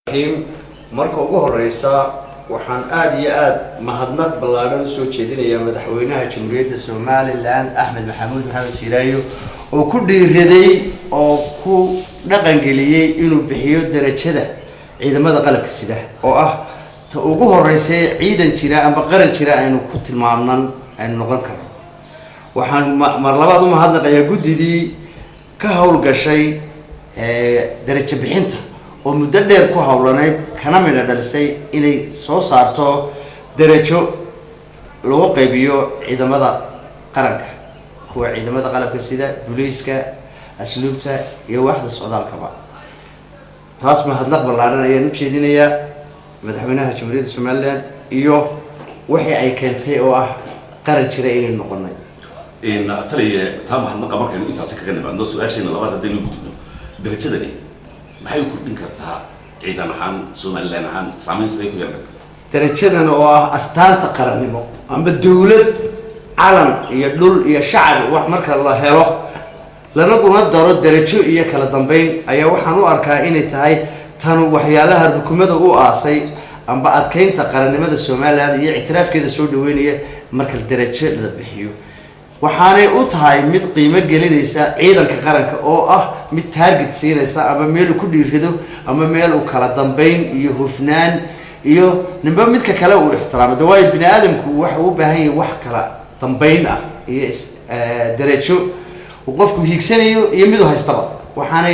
Marka ugu horeysa, waxaan aada iyo aada mahadnaq ballaadhan usoo jeedinayaa Madaxweynaha Jamhuuriyadda Somaliland, Axmed Maxamuud Maxamed Siiraayo, oo ku dhiiraday oo ku dhaqangeliyey inuu bixiyo darajada ciidamada qalabka sida, oo ah ta ugu horeysa ciidan jira amba qaran jira aynu ku tilmaamnan aynu noqon karno. Waxaan mar labaad u mahadnaqayaa guddidii ka howlgashay darajo bixinta, oo muddo dheer ku howlanayd kana midha dhalisay inay soo saarto darajo lagu qaybiyo ciidamada qaranka, kuwa ciidamada qalabka sida, booliiska, asluubta iyo waaxda socdaalkaba. Taas mahadnaq ballaaran ayaan ujeedinayaa Madaxweynaha Jamhuuriyadda Somaliland iyo wixii ay keentay oo ah qaran jira inaynu noqonay. Taliye, taa mahadnaqa markaynu intaasi kaga nimaadno, su-aasheena labaad haddaynu gudubno, darajadani maxay u kordhin kartaa ciidan ahaan, Somaliland ahaan, saameyn siday ku yeelan kartaa? Darajadan oo ah astaanta qarannimo amba dawlad, calan iyo dhul iyo shacab, wax marka la helo lanaguna daro darajo iyo kala dambeyn, ayaa waxaan u arkaa inay tahay tan waxyaalaha rukumada u aasay amba adkeynta qarannimada Somaliland iyo ictiraafkeeda soo dhaweynaya marka darajo la bixiyo. Waxaanay u tahay mid qiimo gelinaysa ciidanka qaranka, oo ah mid target siinaysa ama meel uu ku dhiirado ama meel uu kala dambeyn iyo hufnaan iyo ninba midka kale uu ixtiraamo. De waayo, bini aadamku waxa uu u baahan yahay wax kala dambeyn ah iyo darajo uu qofku hiigsanayo iyo miduu haystaba. Waxaanay